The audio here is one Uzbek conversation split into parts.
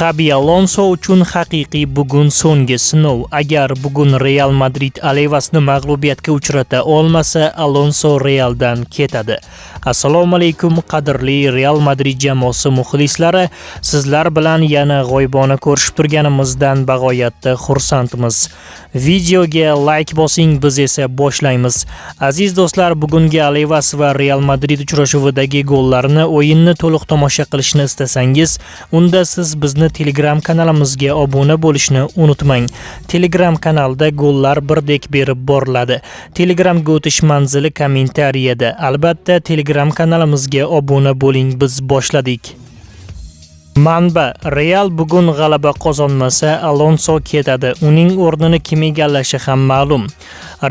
Xabi Alonso uchun haqiqiy bugun so'nggi sinov. Agar bugun Real Madrid Alevasni mag'lubiyatga uchrata olmasa, Alonso Realdan ketadi. Assalomu alaykum, qadrli Real Madrid jamoasi muxlislari. Sizlar bilan yana g'oyibona ko'rishib turganimizdan bag'oyatda xursandmiz. Videoga like bosing, biz esa boshlaymiz. Aziz do'stlar, bugungi Alevas va Real Madrid uchrashuvidagi gollarni, o'yinni to'liq tomosha qilishni istasangiz, unda siz bizni Telegram kanalimizga obuna bo'lishni unutmang. Telegram kanalda gollar birdek berib boriladi. Telegramga o'tish manzili kommentariyada. Albatta, Telegram kanalimizga obuna bo'ling. Biz boshladik. Manba: Real bugun g'alaba qozonmasa, Alonso ketadi. Uning o'rnini kim egallashi ham ma'lum.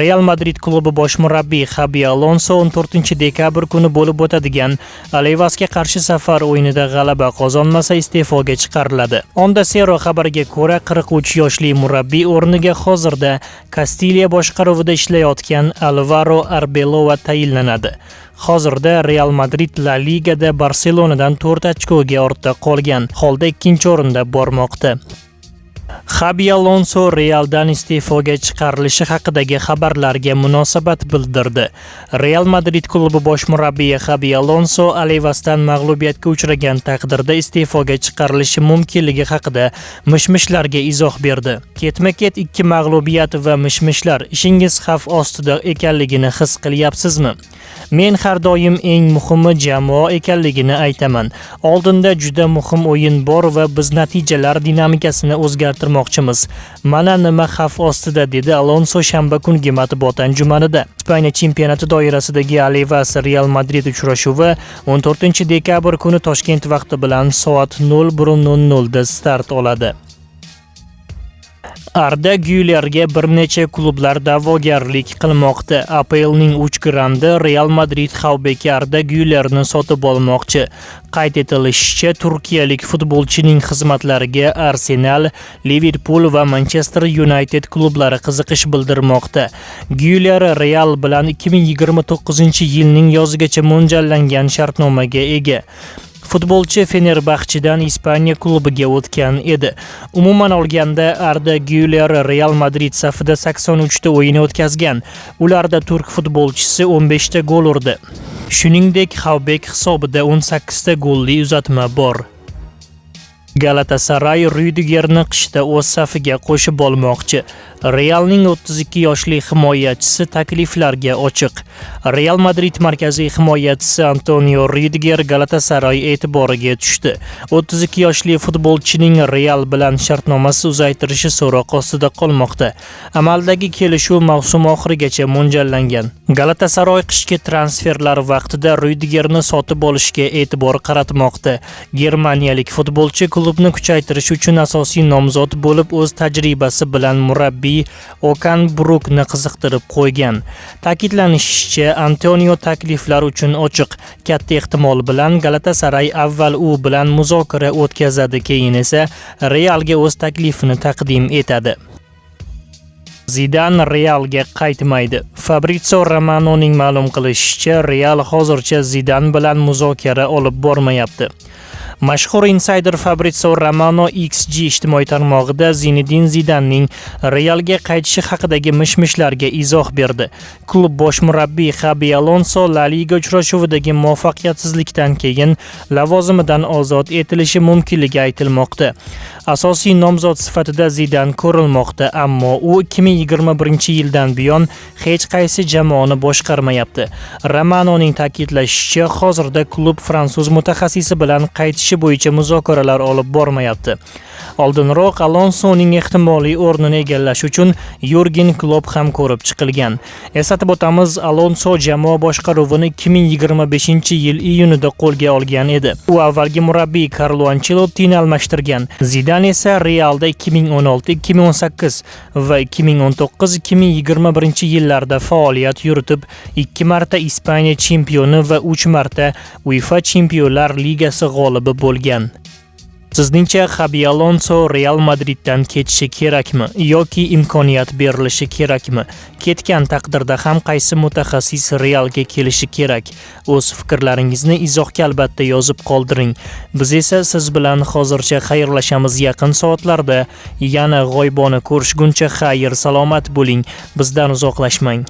Real Madrid klubi bosh murabbiyi Xabi Alonso 14 dekabr kuni bo'lib o'tadigan Alevasga qarshi safar o'yinida g'alaba qozonmasa, iste'foga chiqariladi. Onda Cero xabariga ko'ra, 43 yoshli murabbiy o'rniga hozirda Kastiliya boshqaruvida ishlayotgan Alvaro Arbeloa tayinlanadi. Hozirda Real Madrid La Ligada Barselonadan 4 ochkoga ortda qolgan holda ikkinchi o'rinda bormoqda. Xabi Alonso Realdan iste'foga chiqarilishi haqidagi xabarlarga munosabat bildirdi. Real Madrid klubi bosh murabbiyi Xabi Alonso Alevasdan mag'lubiyatga uchragan taqdirda iste'foga chiqarilishi mumkinligi haqida mish-mishlarga izoh berdi. Ketma-ket ikki mag'lubiyat va mish-mishlar, ishingiz xavf ostida ekanligini his qilyapsizmi? Men har doim eng muhimi jamoa ekanligini aytaman. Oldinda juda muhim o'yin bor va biz natijalar dinamikasini o'zgartirmoqchimiz. Mana nima xavf ostida, dedi Alonso shanba kungi matbuot anjumanida. Ispaniya chempionati doirasidagi Alevas Real Madrid uchrashuvi 14 dekabr kuni Toshkent vaqti bilan soat 01:00 da start oladi. Arda Gyulerga bir necha klublar da'vogarlik qilmoqda. APLning 3 grandi Real Madrid xavbeki Arda Gyulerni sotib olmoqchi. Qayd etilishicha, turkiyalik futbolchining xizmatlariga Arsenal, Liverpool va Manchester United klublari qiziqish bildirmoqda. Gyuler Real bilan 2029-yilning yozigacha mo'ljallangan shartnomaga ega. Futbolchi Fenerbahçedan Ispaniya klubiga o'tgan edi. Umuman olganda, Arda Gyuler Real Madrid safida 83 ta o'yin o'tkazgan. Ularda turk futbolchisi 15 ta gol urdi. Shuningdek, xavbek hisobida 18 ta golli uzatma bor. Galatasaray Ryudigerni qishda o'z safiga qo'shib olmoqchi. Realning 32 yoshli himoyachisi takliflarga ochiq. Real Madrid markaziy himoyachisi Antonio Ryudiger Galatasaray e'tiboriga tushdi. 32 yoshli futbolchining Real bilan shartnomasi uzaytirishi so'roq ostida qolmoqda. Amaldagi kelishuv mavsum oxirigacha mo'ljallangan. Galatasaray qishki transferlar vaqtida Ryudigerni sotib olishga e'tibor qaratmoqda. Germaniyalik futbolchi klubni kuchaytirish uchun asosiy nomzod bo'lib, o'z tajribasi bilan murabbiy Okan Burukni qiziqtirib qo'ygan. Ta'kidlanishicha, Antonio takliflar uchun ochiq. Katta ehtimol bilan Galatasaray avval u bilan muzokara o'tkazadi, keyin esa Realga o'z taklifini taqdim etadi. Zidan Realga qaytmaydi. Fabrizio Romanoning ma'lum qilishicha, Real hozircha Zidan bilan muzokara olib bormayapti. Mashhur insayder Fabrizio Romano XG ijtimoiy tarmog'ida Zinedin Zidanning Realga qaytishi haqidagi mish-mishlarga izoh berdi. Klub bosh murabbiyi Xabi Alonso La Liga uchrashuvidagi muvaffaqiyatsizlikdan keyin lavozimidan ozod etilishi mumkinligi aytilmoqda. Asosiy nomzod sifatida Zidan ko'rilmoqda, ammo u 2021-yildan buyon hech qaysi jamoani boshqarmayapti. Romanoning ta'kidlashicha, hozirda klub fransuz mutaxassisi bilan qaytishi bo'yicha muzokaralar olib bormayapti. Oldinroq Alonsoning ehtimoliy o'rnini egallash uchun Yurgen Klopp ham ko'rib chiqilgan. Eslatib o'tamiz, Alonso jamoa boshqaruvini 2025-yil iyunida qo'lga olgan edi. U avvalgi murabbiy Karlo Anchelottini almashtirgan. Zidan esa Realda 2016-2018 va 2019-2021 yillarda faoliyat yuritib, ikki marta Ispaniya chempioni va 3 marta UEFA Chempionlar Ligasi g'olibi bo'lgan. Sizningcha Xabi Alonso Real Madriddan ketishi kerakmi yoki imkoniyat berilishi kerakmi? Ketgan taqdirda ham qaysi mutaxassis Realga kelishi kerak? O'z fikrlaringizni izohga albatta yozib qoldiring. Biz esa siz bilan hozircha xayrlashamiz. Yaqin soatlarda yana g'oyibona ko'rishguncha xayr, salomat bo'ling. Bizdan uzoqlashmang.